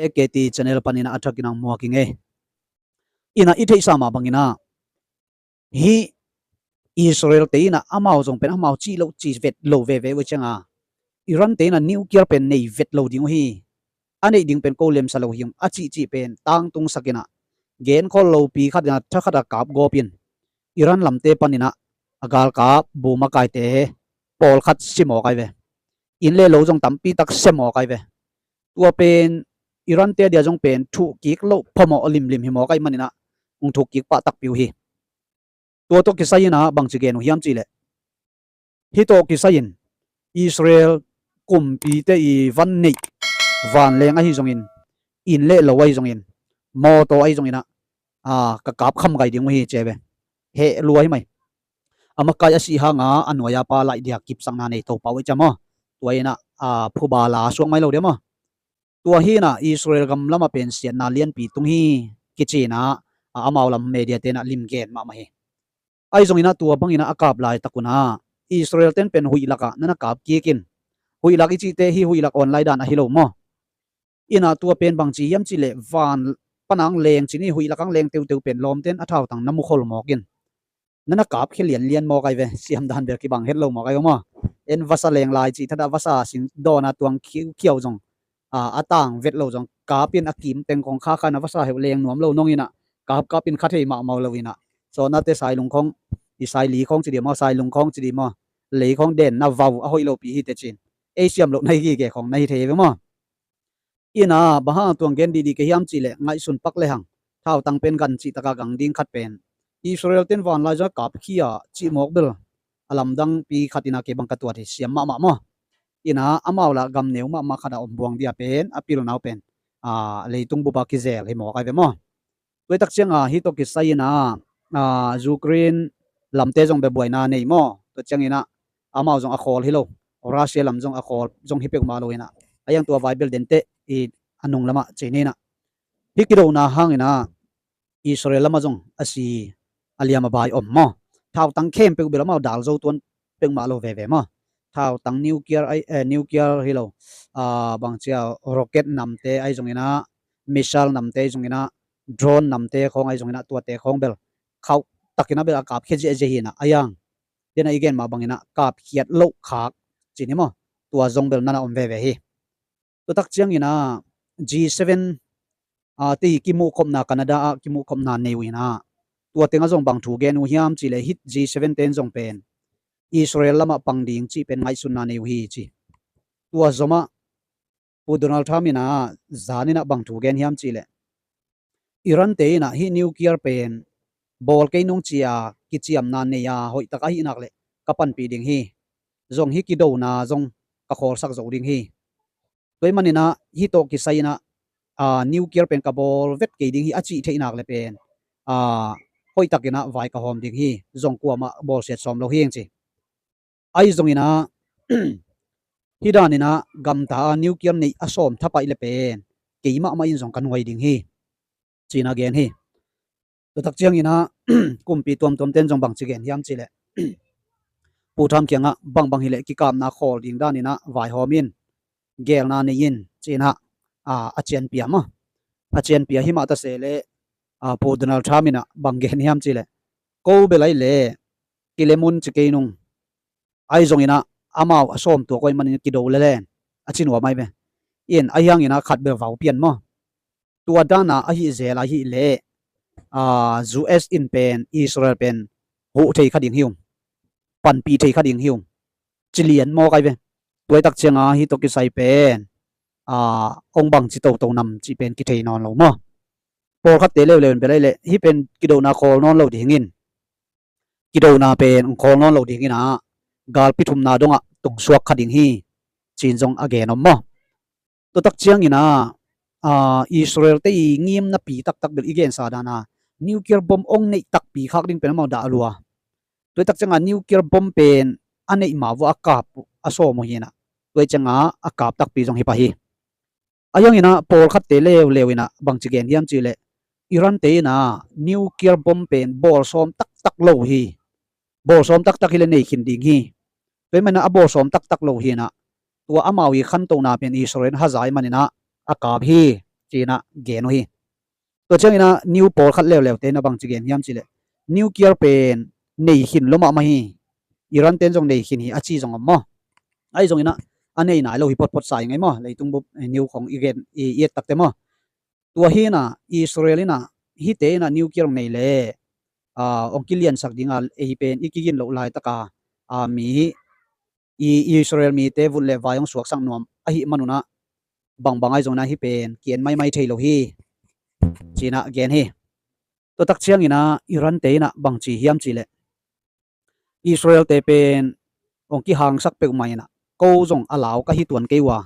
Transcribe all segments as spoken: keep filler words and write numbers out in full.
K T channel panin a thakin ang muak ing e. Ina i theihsa mah bangin ah, hih Israel te in ah amau zong pen amau cih loh cih vet lo veve uh ciang a, Iran te in ah nuclear pen nei vet lo ding uh hi. A neih ding pen ko lemsa lo hi ung a cihcih pen tangtung sak in ah, genkhol lopi khat in ah thakhat a kap gawp in, Iran lamte panin ah a galkap bu makaite pawlkhat si mawk ai ve. Inn le lo zong tampi tak sia mawk ai ve. Tua pen Iran te a dia zong pen thuhkik loh phamawh limlim hi mawk ai manin ah, hong thuhkik pah takpi uh hi. Tua tawh kisai in ah bangci gen uh hiam cih leh, hih tawh kisai in Israel kumpite i van neih vanleng ahi zongin, inn le lo ahi zongin, mawtaw ahi zongin ah, a, ka kap kham gai ding uh hi ci ai ve. Heh lua hi mai. A makai a sih hang a, a nuai a pa laih dia kipsakna nei Topa uh hi ciam aw. Tua in ah, a, phuba la suak mai lo diam aw. Tua hi in ah Israel gam lam ah pen siatna lianpi tung hi kici in ah, a, amau lam media te in ah lim gen mahmah hi. Ahi zongin ah tua bangin ah a kap laitak un ah Israel ten pen huih lak ah na na kap kik in. Huih lak i cihte hih huih lak online dan ahi lo maw. In ah tua pen bangci hiam cih leh van pan ang leng ci ni, huih lak ang leng teuteu pen lawmte in a thautang na mukhol mawk in, na na kap khia lianlian mawk ai ve. Siam dan bel kibang het lo mawk ai ve maw. En vasa leng lai cih thadah vasa sing dawn a tuang khiau, khiau zong, a, a tang vet lo zong kap in a kim teng khong kha kha in a vasa heuh leng nuam lo nong in ah, kap kap in kha thei mahmah lo in ah, sawnate sailung khong, i saili khong ci dih maw, sailung khong ci dih maw, lei khong den na vau a hoih lopi hi te cin. Ei siam loh na hi gige khong na hi thei ve maw. In ah bang hang tuang gen dihdih kei hiam cih leh ngaihsun pak le hang, thautang pen gan cih taka gang ding khat pen Israel ten vanlai zong a kap khia cih mawk bel a lamdangpi khat in ah kei bang ka tuat hi, siam mahmah maw. In ah amau lah gam neu mahmah khat a om buang dia pen a pilna uh pen, a, leitung bup a kizel hi mawk ai ve maw. Tua i tak ciang a hih tawh kisai in ah, a, Ukraine lamte zong bia buaina nei maw. Tua ciangin ah amau zong a khawl hi lo, Russia lam zong a khawl zong hi peuhmah lo in ah, a iang tua vai bel denteh i a nung lam ah ci ni in ah, hih kidona hang in ah Israel lam ah zong a si a liam a bai om maw. Thautang khempeuh bel amau dal zo tuan peuhmah lo veve maw. Thautang nuclear ai, eh, nuclear hi lo, a, bangci a rocket namte ahi zongin ah, missile namte ahi zongin ah, drone namte khawng ahi zongin ah, tuate khawng bel khauh takin ah bel a kap khia ziahziah hi in ah, a iang den a i gen mah bangin ah kap khiat loh khak ci ni maw. Tua zong bel na na om veve hi. Tua tak ciangin ah G seven, a, te i kimuhkhopna, Canada ah kimuhkhopna nei uh in ah, tua teng ah zong bang thu gen uh hiam cih leh hih G seven ten zong pen Israel lam ah pang ding cih pen ngaihsutna nei uh hi ci. Tua zom ah Pu Donald Trump in ah zan in ah bang thu gen hiam cih leh, Iran te in ah hih nuclear pen bawl kei nung ci a kiciamna nei a hoih tak ahih nak leh ka panpih ding hi. Zong hih kidona zong ka khawlsak zo ding hi. Tua ahih manin ah hih tawh kisai in ah, a, nuclear pen ka bawl vet kei ding hi a cih theih nak leh pen, a, hoih takin ah vai ka hawm ding hi. Zong kuamah bawlsiat sawm lo hi ing ci. Ahi zongin ah hih danin ah gamta a nuclear neih a sawm thapaih leh pen kei mahmah in zong ka nuai ding hi, ci-in ah gen hi. Tua tak ciangin ah kumpi tuamtuam ten zong bangci gen hiam cih leh, Pu Trump kiangah bangbang hi leh kikapna khawl ding danin ah vaihawm in, gelna nei in ci-in ah, a, a cianpih maw. A cianpih hi mah ta se leh, a, Pu Donald Trump in ah bang gen hiam cih leh, ko bel ai leh kilem un ci kei nung. Ahi zongin ah amau a sawm tuak uh ahih manin kido lel hen a ci nuam ai ve. In ahi hangin ah khat bel vau pian maw. Tua dan a ahih zel ahih leh, a, U S in pen Israel pen huh thei kha ding hi ung, panpih thei kha ding hi ung, ci lian mawk ai ve. Tua i tak ciang a hih tawh kisai pen, a, hong bangci toto nam cih pen kithei nawn lo maw. Pawlkhatte leuleu in bel ai leh hih pen kidona khawl nawn lo dingin, kidona pen hong khawl nawn lo dingin ah galpi thumna dongah tungsuak kha ding hi, ci-in zong a gen om maw. Tua tak ciangin ah, a, Israel te i ngimnapi taktak bel i gensa dan a nuclear bomb hong neih takpi khak ding pen amau dah a lua. Tua i tak ciang a nuclear bomb pen a neih ma vua a kap a sawm uh hi in ah, tua i ciang a a kap takpi zong hi pah hi. Ahi hangin ah pawlkhatte leuleu in ah bangci gen hiam cih leh, Iran te in ah nuclear bomb pen bawlsawm taktak lo hi. Bawlsawm taktak hi leh nei khin ding hi. Tua ahih manin ah a bawlsawm taktak lo hi in ah, tua amau i khantohna pen Israel in haza ahih manin ah a kap hi, ci-in ah gen uh hi. Tua ciangin ah news pawlkhat leuleu te in ah bangci gen hiam cih leh, nuclear pen nei khin lua mahmah hi, Iran te in zong nei khin hi a ci zong om maw. Ahi zongin ah a nei nai lo hi photphot sa ing ei maw, leitung bup, eh, news khong i gen, i, i et takte maw. Tua hi in ah Israel in ah hihte in ah nuclear nei leh, ah, hong kiliansak ding a, ei pen i kigin loh laitak a, ah, mi, i, Israel mite vut le vai hong suaksak nuam ahih man un ah, bangbang ahi zongin ah hih pen ki-en maimai thei lo hi, ci-in ah gen hi. Tua tak ciangin ah Iran te in ah bangci hiam cih leh, Israel te pen hong kihangsak peuhmah in ah, ko zong a lau ka hi tuan kei uh a,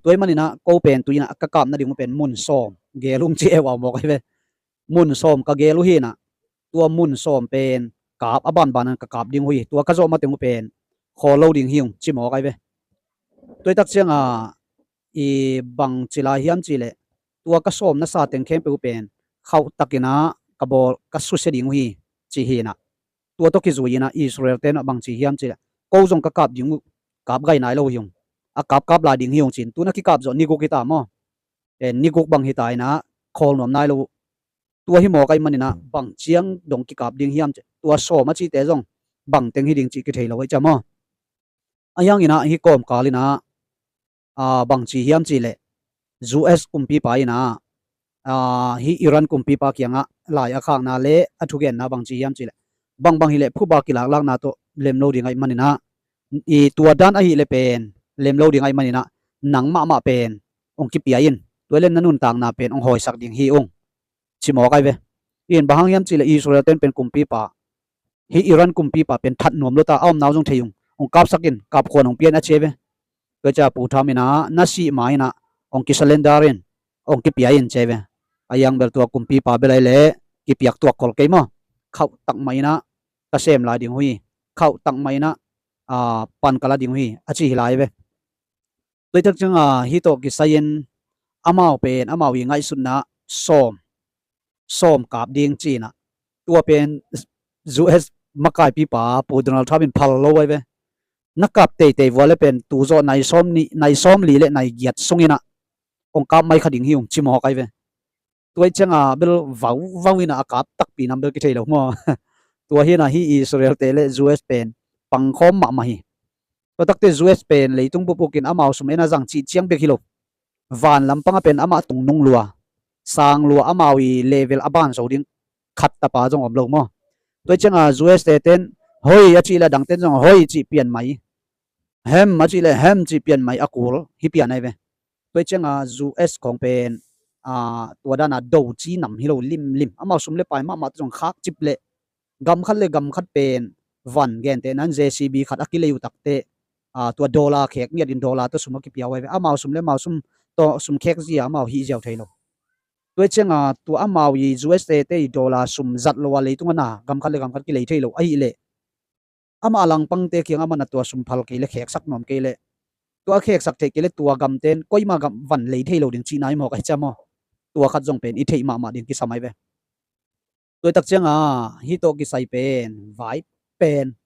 tua ahih manin ah ko pen tu-in ah ka kap nading uh pen mun sawm gel ung ci e uh a, mawk ahi ve. Mun sawm ka gel uh hi in ah, tua mun sawm pen kap a banban in ka kap ding uh hi, tua ka zawh mateng uh pen khawl lo ding hi ung, ci mawk ahi ve. Tua hi tak ciang a, i bangci lai hiam cih leh, tua ka sawm nasa teng khempeuh uh pen khauhtakin ah ka bawl, ka susia ding uh hi, ci hi in ah. Tua tawh kizui in ah Israel te in ah bangci hiam cih leh, ko zong ka kap ding uh, kap gai nai lo hi ung, a kapkap lai ding hi ung ci-in, tu-in ah kikap zawh ni guk hi ta maw. Eh, ni guk bang hi ta in ah khawl nuam nai lo uh. Tua hi mawk ahih manin ah bang ciang dong kikap ding hiam cih, tua sawm a cihte zong bang teng hi ding cih kithei lo ahih ciang maw. Ahi hangin ah hih kawmkal in ah, ah, bangci hiam cih leh, U S kumpipa in ah, ah, hih Iran kumpipa kiangah lai a khakna le a thugenna bangci hiam cih leh, bangbang hi leh phuba kilaklakna tawh lem lo ding ahih manin ah, i tua dan ahih leh pen lem lo ding ahih manin ah, nang mahmah pen hong kipia in, tua hi leh na nuntakna pen hong hawisak ding hi ung, ci mawk ahi ve. In bang hang hiam cih leh Israel te in pen kumpipa, hih Iran kumpipa pen that nuam lua ta, a omna uh zong thei ung, hong kapsak in, kapkhuan hong pia in a ci ahi ve. Tua ciang Pu Trump in ah na sih ma in ah hong kisurrender in, hong kipia in ci ahi ve. Ahi hang bel tua kumpipa bel ahi leh kipiak tuak khol kei maw. Khauhtak mah in ah ka sem lai ding uh hi, khauhtak mah in ah, ah, pan ka la ding uh hi, a ci hi lai ve. Tua hi tak ciang a, hih tawh kisai-in amau pen, amau i ngaihsutna sawm, sawm kap ding ci-in ah, tua pen U S makaipipa Pu Donald Trump in phal lo ahi ve. Na kap teitei vua leh pen tu zawh nai sawm nih, nai sawm li le nai giat sungin ah hong kap mai kha ding hi ung, ci mawk ahi ve. Tua hi ciang a bel vauvau in ah a kap takpi nam bel kithei lo maw. Tua hi in ah hih Israel te le U S pen pangkhawm mahmah hi. Tua takte U S pen leitung bup uk in amau sum en a zang cih ciang bek hi lo, van lampang ah pen amah tungnung lua, sang lua, amau i level a ban zo ding khat tapa zong om lo maw. Tua hi ciang a U S te ten hoi a cih leh a dang ten zong hoi cih pian mai, hem a cih leh hem cih pian mai, a kul hi pian ahi ve. Tua hi ciang a U S khong pen, ah, tua dan a do ci nam hi lo limlim. Amau sum le pai mahmah te zong khak cip leh, gam khat le gam khat pen van, gentehna in J C B khat a kilei uh takteh, ah, tua dollar khek ngiat in dollar tawh sum a kipia uh ahi ve. Amau sum le amau sum tawh sum khek zia amau hih ziau thei lo. Tua hi ciang a tua amau i U S te te i dollar sum zat lo a leitung a na gam khat le gam khat kilei thei lo ahih leh, amah langpangte kiang amah na tua sum phal kei leh, kheksak nuam kei leh, tua a kheksak theih kei leh tua gamten koimah gam van lei thei lo ding cihna hi mawk ahi ciang maw. Tua khat zong pen i theih mahmah ding kisam ahi ve. Tua hi tak ciang a, hih tawh kisai pen vai pen,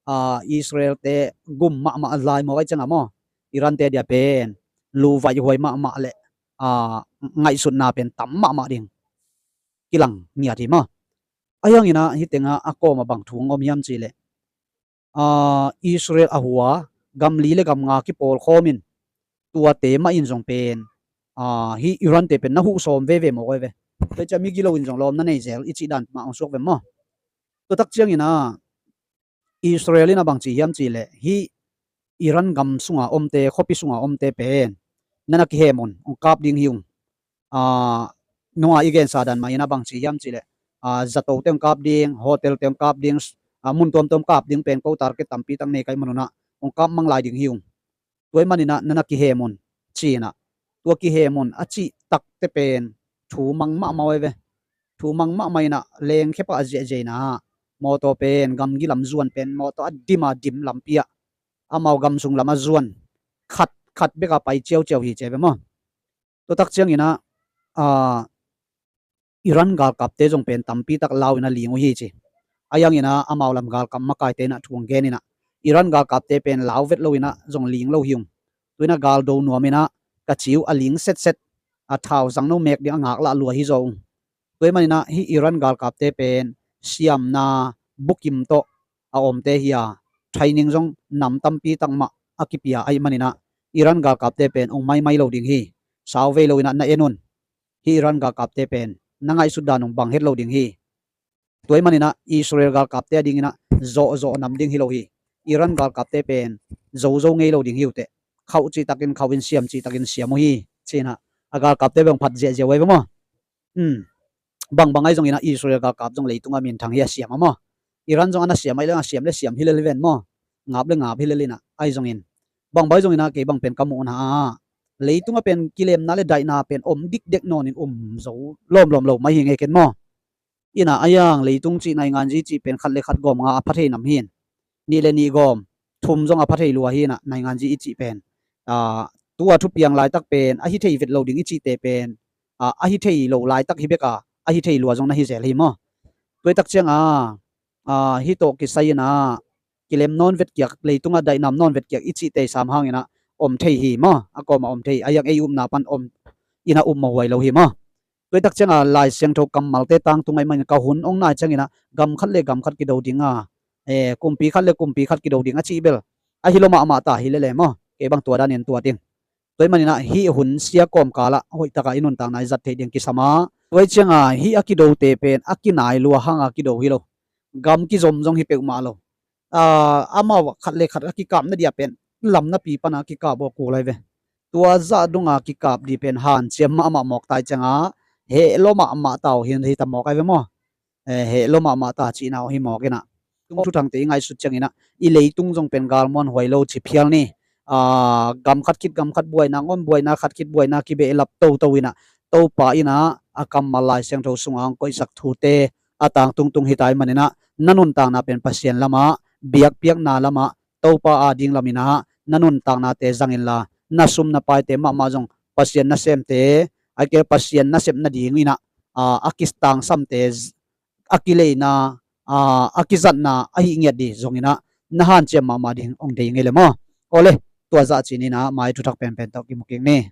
ah, Israel te gum mahmah lai mawk ahi ciang a maw, Iran te dia pen luvaih huai mahmah le, ah, ngaihsutna pen tam mahmah ding kilang ngiat hi maw. Ahi hangin ah hih teng ah a kawm ah bang thu hong om hiam cih leh, ah, Israel a hua gam li le gam nga kipawlkhawm in, tuate mah in zong pen, ah, hih Iran te pen na huh sawm veve mawk ahi ve. Tua hi ciang migilo in zong lawm na nei zel i cih dan mah hong suak ve maw. Tua tak ciangin ah Israel in a bang ci hiam cih leh, hih Iran gam sunga omte, khuapi sunga omte pen na na kihem un, hong kap ding hi ung. Ah, nunga i gensa dan mah in a bang ci hiam cih leh, ah, zato te hong kap ding, hotel te hong kap ding, ah, mun tuamtuam kap ding pen ko target tampi tak nei ka hih man un ah hong kap mang lai ding hi ung. Tua ahih manin ah na na kihem un, ci-in ah. Tua kihem un a cih takte pen thu mang mahmah uh ahi ve. Thu mang mahmah in ah lengkhia pah a ziahziah in ah, mawtaw pen gamgi lam zuan pen, mawtaw a dim a dim lampi ah, amau gam sung lam a zuan khat khat bek a pai ciauciau hi ci ahi ve maw. Tua tak ciangin ah, ah, Iran galkapte zong pen tampi tak lau in a ling uh hi ci. Ahi hangin ah amau lam galkap makaite in ah thu hong gen in ah, Iran galkapte pen lau vet lo in ah zong ling lo hi ung. Tu in ah gal do nuam in ah ka ci uh, a ling setset, a thau zang no mek ding a ngaklah lua hi zaw ung. Tua ahih maninah hih Iran galkapte pen siamna bukim tawh a omte hi a, training zong nam tampi takmah a kipia ahih maninah Iran galkapte pen ong maimai lo ding hi. Sau vei lo inah na en un. Hih Iran galkapte pen na ngaihsut dan ong bang het lo ding hi. Tua ahih maninah Israel galkapte a dinginah zawhzawh nam ding hi lo hi. Iran galkapte pen zozo ngei lo ding hi uh teh. Khauh cihtakin khauh in, siam cihtakin siam uh hi, ci-inah a galkapte bang phat ziahziah uh ai ve maw? Bangbang ahi zonginah Israel galkap zong leitungah minthang hi a, siam a maw? Iran zong a na siam ahi leng a siam le siam hi lel hi ven maw? Ngap le ngap hi lel inah ahi zongin. Bangbang ahi zonginah kei bang pen ka muhna ah leitungah pen kilemna le daihna pen om dikdek nawnin um zo lawmlawm lo mai hi ngei ken maw? Inah a yang leitung cih nainganzi cih pen khat le khat gawm nga a pha thei nam hin. Nih le nih gawm, thum zong a pha thei lua hi inah nainganzi i cih pen. Tua thupiang laitak pen a hi thei vet lo ding i cihte pen a hi thei lo laitak hi bek a, a hi thei lua zong na hi zel hi maw? Tuaitak cianga hih tawh kisai inah kilem nawn vetkiak, leitungah daihnam nawn vetkiak i cihte sam hanginah om thei hi maw? A kawmah om thei, a yang ei upna pan om inah um mawhhuai lo hi maw? Tuaitak cianga Lai Siangtho kammalte tangtung ahi manin ka hun ong nai cianginah gam khat le gam khat kido dinga, kumpi khat le kumpi khat kido ding a cih bel ahi lo mahmah ta hi lele maw? Kei bang tua danin tua ding. Tua ahih maninah hih hun sia kawmkalah hoihtakah i nuntakna i zat theih ding kisam a. Tua ahih cianga hih a kidote pen a kinai lua hanga kido hi lo. Gam kizom zong hi peuhmah lo. Amau khat le khat a kikapna dia pen lam napi pana kikap aw kul ai ve. Tua zah dunga kikap di pen hanciam mahmah mawk tai cianga heh lo mahmah tau hi ta mawk ai ve maw? Heh lo mahmah ta cihna aw hi mawk inah. Tung thuthangte i ngaihsut cianginah i leitung zong pen galmuan huai lo ci phial ni. Gam khat khit gam khat buaina ngom, buaina khat khit buaina kibehlap toto inah Topa inah a kammal Lai Siangtho sunga hong koihsak thute a tangtungtung hi tai maninah na nuntakna pen Pasian lamah, biakpiakna lamah, Topa a ding laminah na nuntaknate zang inla, na sum na paite mahmah zong Pasian nasemte, a kei Pasian nasep nading inah a kitangsamte a kileina, a kizatna ahi ngiat di zonginah na hanciam mahmah ding hong dei ngei le maw? Awle, tua zah cininah mai thuthak penpen tawh kimu kik ni.